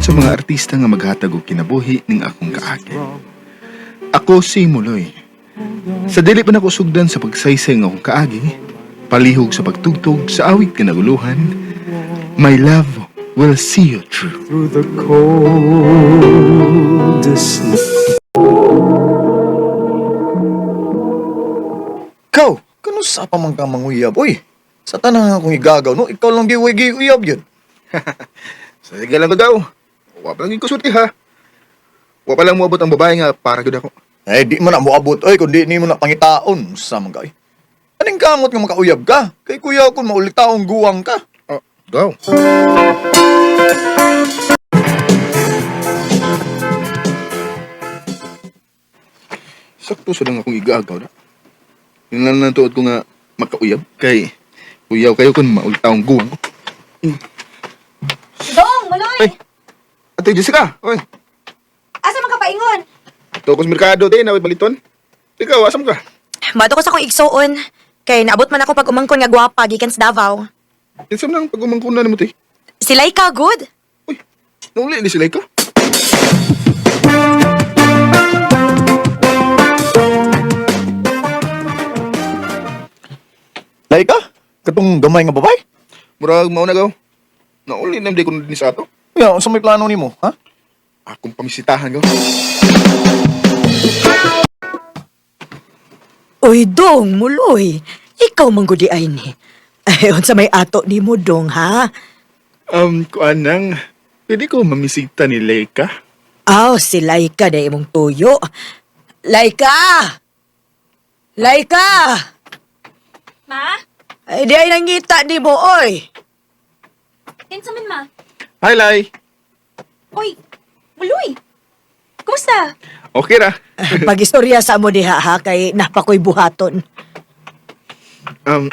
sa mga artista nga maghatag og kinabuhi ning akong kaagi. Ako si Muloy. Sa dili pa nako sugdan sa pagsaysay nga akong kaagi, palihog sa pagtugtog sa awit kinaguluhan, my love will see you through. Through the coldest Ikaw, kano sa pa man ka manguyab? Uy, sa tanan akong igagaw, no? Ikaw lang giway giuyab yun. Sige lang daw. Wa pa lang gyud ko sulti ha. Wa pa lang moabot ang babae nga para gyud ako. Eh, di man na moabot, oy, kundi ni mo na pangitaon. Sa man ka, eh. Aning kamot nga makauyab ka? Kay kuya kung maulitaong guwang ka. Oh, go. Sakto sa lang akong igaagaw na. Yun lang lang tuod ko nga makauyab. Kay uyaw kayo kung maultaong guwang ko. Dong, Maloy! Ay! Ate Jessica, oy. Asa man ka paingon? Ito ko sa merkado din, nawit baliton. Ikaw, asam ka? Mato ko sa akong igsuon. Kay naabot man ako pag umangkon nga gwapa gikan sa Davao. Insam lang pag umangkon na nimo te. Sila ka good. Uy, nauli ni sila ka. Lay ka? Katong gamay nga babae? Murag mao na gaw. Nauli na di ko din sa ato. Ya, unsa may plano nimo, ha? Akong pamisitahan gaw. Uy, dong, muloy. Ikaw manggudi ay ni. Ay, unsa may ato ni mo, dong, ha? Kuan nang, pwede ko mamisita ni Leica? Aw, si Laika na imong tuyo. Laika! Laika! Ma? Ay, di ay nangita ni mo, oy. Kinsa man ma? Hi, Lai. Oy, Maloy. Kumusta? Okay ra. Pag-istorya sa mo diha, ha, kay napakoy buhaton. Um,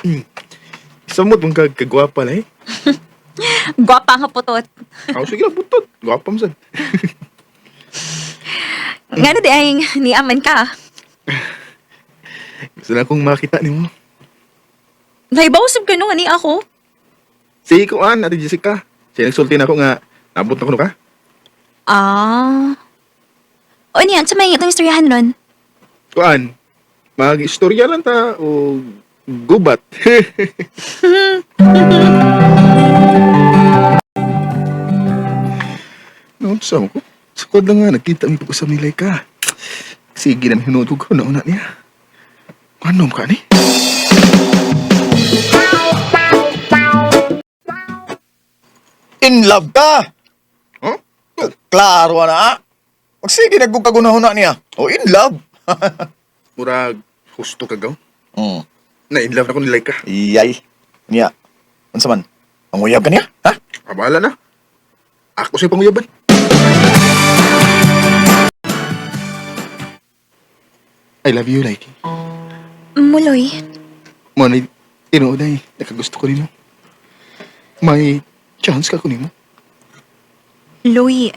samot mong kag kagwapa, Lai. Gwapa nga putot. Ako sige lang, putot. Gwapa mo sad. Ngano di ay niaman ka? Gusto na akong makita nimo. Naibaw sab ka no ani ako. Si Kuan, Ate Jessica. Siya nagsulti na ako nga, nabot na ko no ka. Ah. O niyan, sa may itong istoryahan ron. Kuan, mag-istorya lang ta o gubat. Noon sa ko. Sa kod lang nga, nagkita mi pag-usap ni Laika. Sige na, hinuod ko na niya. Ano ka ni? In love ka! Huh? Klaro na, ha? Magsige, nagkugkagunahuna niya. O, in love. Murag, husto ka gaw. Mm. Na in love na ko ni Laika. Iyay. Niya. Unsa man? Manguyab ka niya? Ha? Abala na. Ako sa'yo panguyaban. I love you, Laiki. Muloy. Mo na tinuod ay nakagusto ko nimo. May chance ka ko nimo. Loy,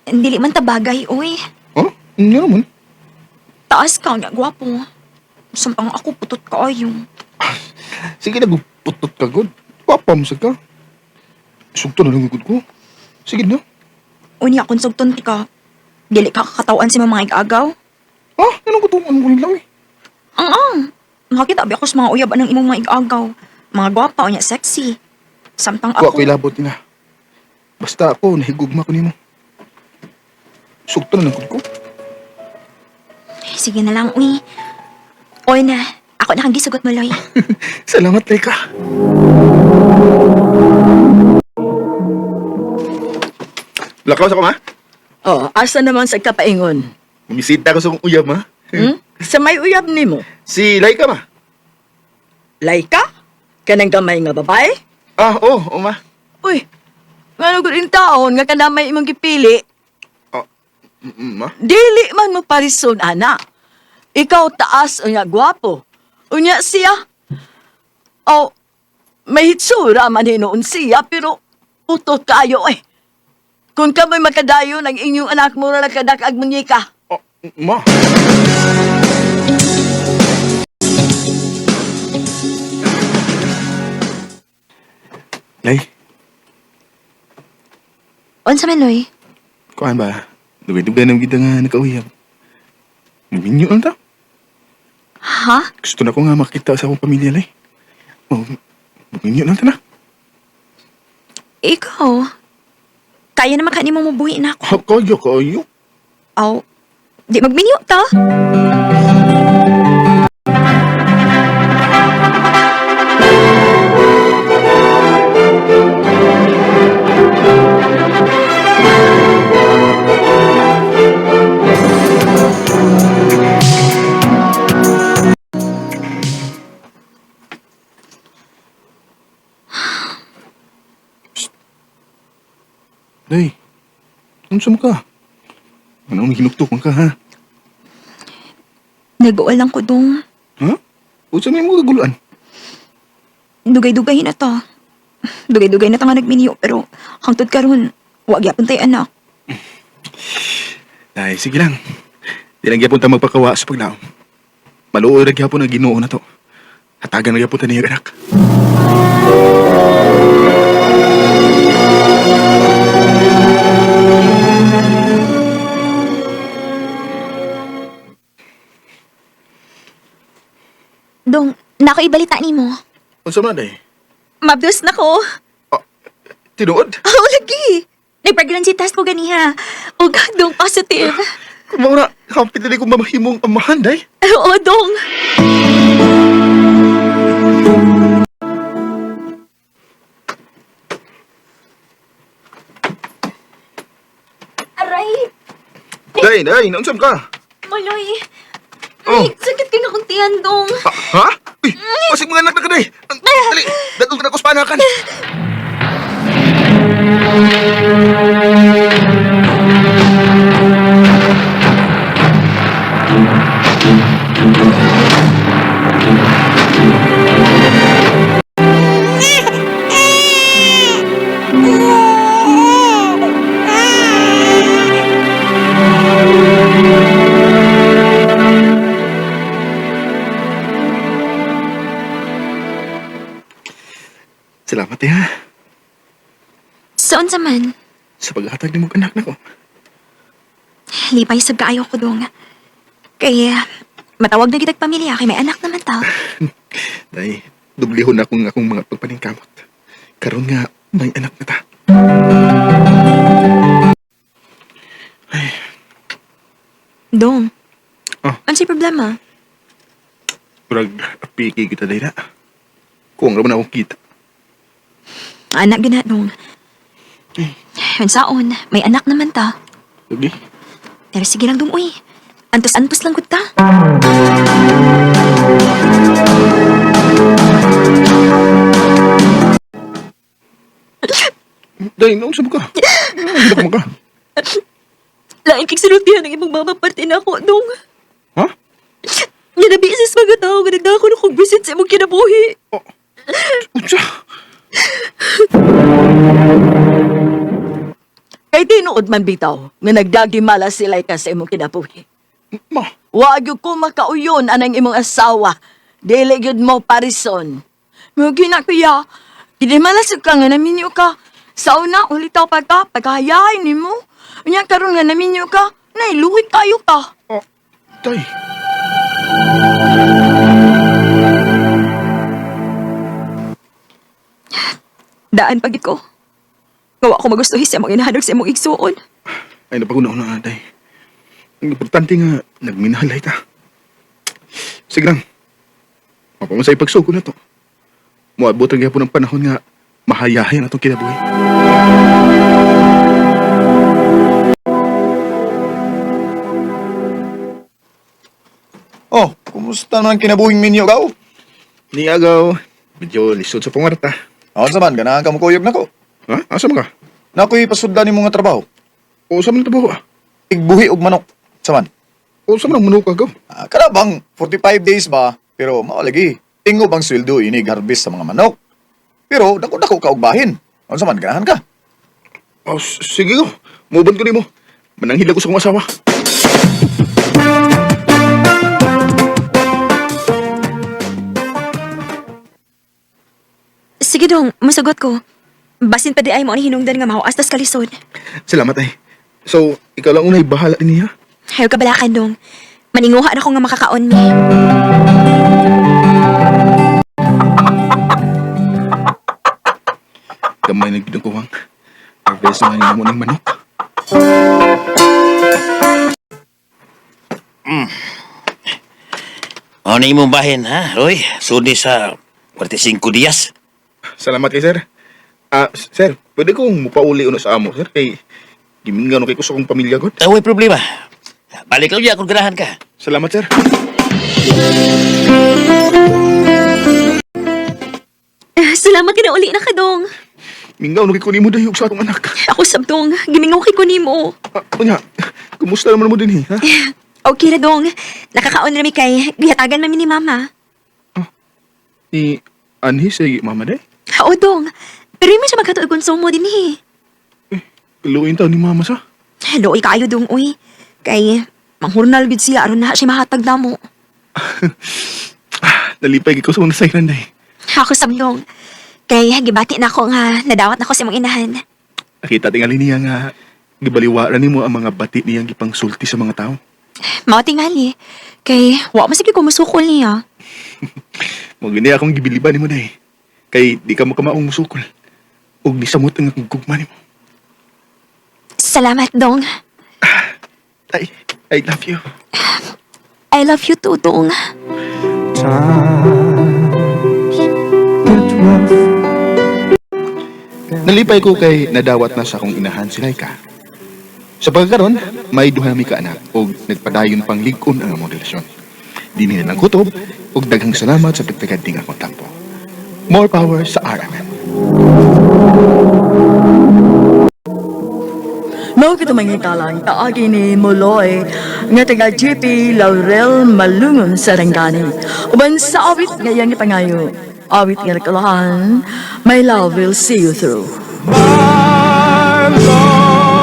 dili man ta bagay, oy. Huh? Nga naman. Taas ka nga gwapo. Sampang ako putot kaayo. Sige na, putot ka god. Papa mo sa ka. Sugto na lang gud ko. Sige na. Unya kung sugton ka, dili ka kakatawan sa mga igagaw. Ah, anong kutungan ko nila eh? Ang ang. Makakita ba ako sa mga uyab anang imong mga igagaw. Mga gwapa unya sexy. Samtang Wa ako. ko'y labot nila. Basta ako, nahigugma ko nimo. Sugto na lang gud ko. Sige na lang, uy. Oy na, ako na kang gisugot mo, Loy. Salamat, Laika. Lakaw sa ko, ma. Oh, asa naman sa kapaingon? Bumisita ko sa akong uyab, ma. Hmm? Sa may uyab nimo. Si Laika, ma. Laika? Kanang gamay nga babae? Ah, oo, oh, oh, ma. Uy, ngano gud in taon nga kanamay imong gipili? Oh, ma. Dili man mo parison ana. Ikaw taas unya gwapo. Unya siya. Oh, may hitsura man hinuon siya pero utot kayo eh. Kung kamoy makadayon ang inyong anak mo ra nakadak ag munyika. Oh, ma. Lay, Unsa man, Loy? Kuan ba? Dugay-dugay na kita nga nakauyab. Minyo lang ta. Ha? Gusto na ko nga makita sa akong pamilya, lay. Oh, minyo lang ta na. Ikaw? Kaya naman ka nimo mabuhi na ako. Ha, kaya, kaya. Aw, di magminyo ta. Day, unsa mo ka? Ano ang hinuktok man ka, ha? Nag-uwal lang ko dong. Ha? Unsa may mga kaguluan? Dugay-dugay na to. Dugay-dugay na ta nga nagminyo pero hangtod karon wa gyapon tay anak. Day, sige lang. Di lang gyapon ta magpakawa sa paglaom. Maluoy ra gyapon ang Ginoo na to. Hatagan ra gyapon ta niya anak. Dong, nako ibalita nimo. Unsa man day? Mabdos na ko. Tinuod? Aw, lagi. Nag-pregnancy test ko ganiha. Ug dong positive. Mao na, happy dili ko mamahimong amahan day. Oo, dong. Aray, Day, day, naunsa man ka? maloy. Oh. Ay, sakit kay akong tiyan, dong. Ha? Ha? Uy, basig mga anak na ka day. Dali, datong ka na ko sa panakan. Salamat eh, ha. Saan sa man? Sa paghatag nimo anak nako. Lipay sab kaayo ko dong. Kay matawag na kitag pamilya kay may anak naman ta. Day, dublihon na akong akong mga pagpaningkamot. Karon nga may anak na ta. Dong. Oh. Ano problema? Murag apiki kita day na. Kuwang ra man akong kita. Anak gina dong. Unsaon, may anak naman ta. Lagi. Pero sige lang dong, uy. Antos-antos lang gud ta. Day, naunsa mo ka? Naunsa mo ka? Lain kay sinultihan ng imong mama parte na ako, dong. Ha? Nga nabisis mga tao nga nagdako na kong bisit sa imong kinabuhi. Oh. Unsa? Kay tinuod man bitaw nga nagdagimala sila ka sa imong kinabuhi. Ma, Wa gyud ko makauyon anang imong asawa. Dili gyud mo parison. Mo gina kuya. Gidimala sa ka nga naminyo ka. Sa una ulitaw pa ka pagkahayahay nimo. Unya karon nga naminyo ka, nailuhit kayo ka. oh, day. Daan pagit ko. Gawa ko magustuhi sa imong inahanog sa imong igsuon. Ay, napaguna na, day. Ang importante nga, nagminahalay ta. Sige lang. Mapamasay pagsuko na to. Moabot ang gyapon ang panahon nga mahayahay ang atong kinabuhi. Oh, kumusta naman kinabuhing minyo gaw? Niagaw, medyo lisod sa pangarta. Ako sa man, ganahan ka mo kuyog nako. Ha? Asa man ka? Nakoy pasudlan nimo nga trabaho. O sa man trabaho ah? Igbuhi og manok. Sa man. O sa man ang manuka gaw? Ah, kada bang 45 days ba? Pero mao lagi. Tingob ang sweldo inig harvest sa mga manok. Pero dako-dako ka og bahin. Unsa man ganahan ka? O, sige ko. Muban ko nimo. Mananghila ko sa akong asawa. Sige dong, masagot ko. Basin pa di ay mo ni hinungdan nga mahuas tas kalisod. Salamat ay. So, ikaw lang unay bahala niya. Hayo ka balakan dong. Maninguha na ko nga makakaon mi. Gamay na gid ang kuwang. Harvest na nga mo ng manok. Ano imong bahin, ha, Roy? Sudi sa 45 dias. Salamat kay sir. Ah, sir, pwede kong mupauli uno sa amo, sir. Kay gimingan kay ko sa akong pamilya god. Ah, way problema. Balik lang niya kung ganahan ka. Salamat, sir. Salamat ka na uli na ka dong. Mingaw no kay ko nimo dayog sa atong anak. Ako sabdong, gimingaw kay ko nimo. Ah, unya, kumusta naman mo din eh, ha? Okay ra dong. Nakakaon ra mi kay gihatagan man mi ni mama. Ni anhi si mama day. Oo dong. Pero mo siya magkatuod konsumo din eh. Luin taw ni mama sa. Hello, kaayo dong uy. Kay manghurnal gid siya aron na siya mahatag namo. Nalipay kay ko sa unang sayran day. Ako sabdong. Kay gibati na ako nga nadawat na ko sa imong inahan. Nakita tingali niya nga gibaliwara nimo ang mga bati niyang gipangsulti sa mga tao. Mao tingali. Kay wa man sige ko musukol niya. Mo gini akong gibiliban nimo day. Kay di ka makamaong musukol. Ug nisamot ang akong gugma nimo. Salamat dong. I love you. I love you too, dong. Nalipay ko kay nadawat na sa akong inahan si Laika. Sa pagkaron, may duha mi ka anak ug nagpadayon pang lig-on ang among relasyon. Di nila lang kutob ug daghang salamat sa pagtagad ning akong tampo. More power sa RMN. Mao kito mangitalang kaagi ni Muloy nga taga GP Laurel Malungon Sarangani. Uban sa awit nga iyang gipangayo. Awit nga nakalahan, My love will see you through. My love.